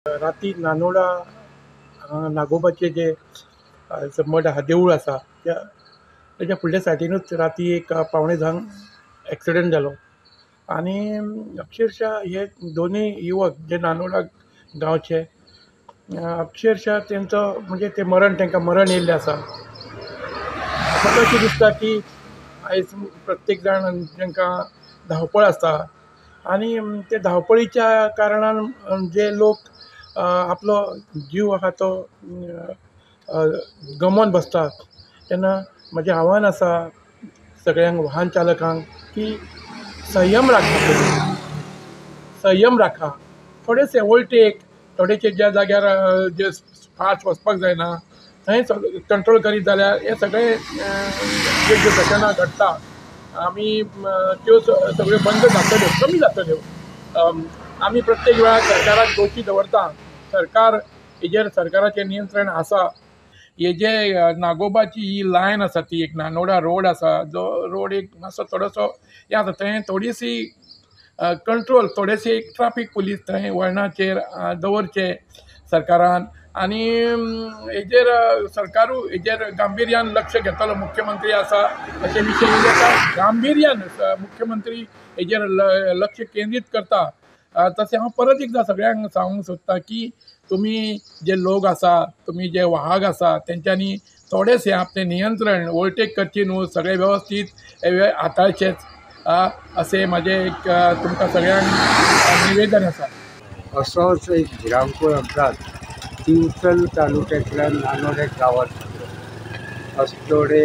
राती नानोडा नागोबाचे जे मठ आसा, देवूळ आसा, त्या तेच्या फुडल्या सायडीनूच राती एक 9:45 एक्सिडंट जालो आनी अक्षरशः हे दोनूय युवक जे नानोडा गांवचे अक्षरशः तेंचो म्हणजे ते मरण तांकां मरण येयल्लें आसा. म्हाका अशें दिसता की आयज प्रत्येक जाण तांकां धांवपळ आसता आनी ते धांवपळीच्या कारणान जे लोक आपलो जीव आसा तो गमोवन बसता तेन्ना म्हजें आव्हान आसा सगळ्यांक वाहन चालकांक की संयम राखा, संयम राखा. थोडेशे ओवरटेक, थोडेशे ज्या जाग्यार जे फास्ट वचपाक जायना थंय कंट्रोल करीत जाल्यार हे सगळे ज्यो घटना घडटा आमी त्यो सगळ्यो बंद जातल्यो, कमी जातल्यो. आमी प्रत्येक वेळार सरकाराक दोशी दवरता. सरकार हेजेर सरकाराचें नियंत्रण आसा. हे जे नागोबाची ही लायन आसा ती एक नानोडा रोड आसा, जो रोड एक मातसो थोडोसो हें आसा, थंय थोडीशी कंट्रोल, थोडेशे ट्राफीक पुलीस थंय वळणाचेर दवरचे सरकारान आनी हेजेर सरकारूय हेजेर गांभिर्यान लक्ष घेतलो. मुख्यमंत्री आसा अशे विशय गांभिर्यान मुख्यमंत्री हेजेर लक्ष केंद्रीत करता. तशें हांव परत एकदां सगळ्यांक सांगूंक सोदता की तुमी जे लोक आसा, तुमी जे वाहक आसा तेंच्यांनी थोडेशें आपलें नियंत्रण ओवरटेक करची न्हू, सगळें वेवस्थीत हाताळचेच अशें म्हाजें एक तुमकां सगळ्यांक निवेदन आसा. असोच एक भिरांकूळ अपघात दिवचल तालुक्यांतल्या नानोडे गांवांत जालो. अस्नोडे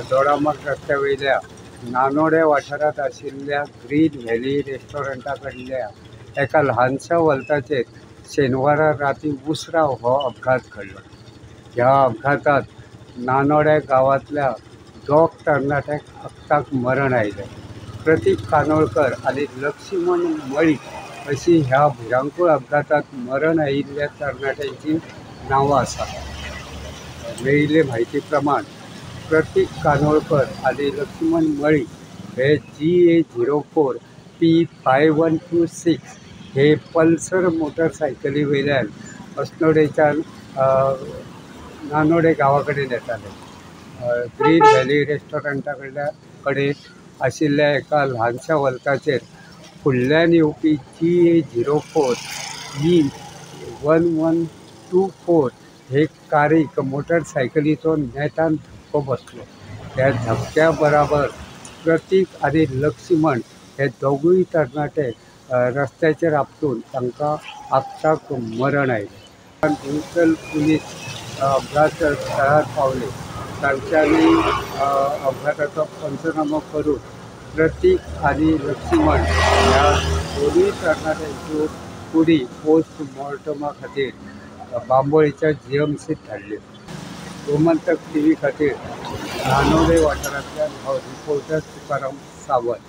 दोडामार्ग रस्त्या वयल्या नानोडे वाठारांत आशिल्ल्या ग्रीन व्हॅली रेस्टॉरंटा कडल्या एका ल्हानशा वल्ताचेर शेनवारा राती उसरां हो अपघात घडलो. ह्या अपघातांत नानोडे गांवांतल्या दोग तरणाट्यांक अपघाताक मरण आयलें. प्रतीक कानोळकर आनी लक्ष्मण मळीक अशी ह्या भिरांकूळ अपघातांत मरण आयिल्ल्या तरणाट्यांची नांवां आसात. मेळिल्ले म्हायती प्रमाण प्रतीक कानोळकर आनी लक्ष्मण मळीक हे GA 04 P 5126 हे पल्सर मोटरसायकली वयल्यान अस्नोडेच्यान नानोडे गांवा कडेन येताले. ग्रीन व्हॅली रेस्टॉरंटा कडेन आशिल्ल्या एका ल्हानशा वल्ताचेर फुडल्यान येवपी GA 04 E 1124 हे कारीक मोटरसायकलीचो नेटान धपको बसलो. ह्या धपक्या बराबर प्रतीक आनी लक्ष्मण हे दोगूय तरणाटे रस्त्याचेर आपटून तांकां आपटाक मरण आयलें. दिवचल पुलीस अपघात थळार पावले. तांच्यांनी अपघाताचो पंचनामो करून प्रतीक आनी लक्ष्मण ह्या दोनूय तरणाट्यांच्यो कुडी पोस्टमॉर्टमा खातीर बांबोळीच्या GMCत धाडल्यो. गोमंतक टीव्ही खातीर नानोडे वाठारांतल्यान हो रिपोर्टर तुकाराम सावंत.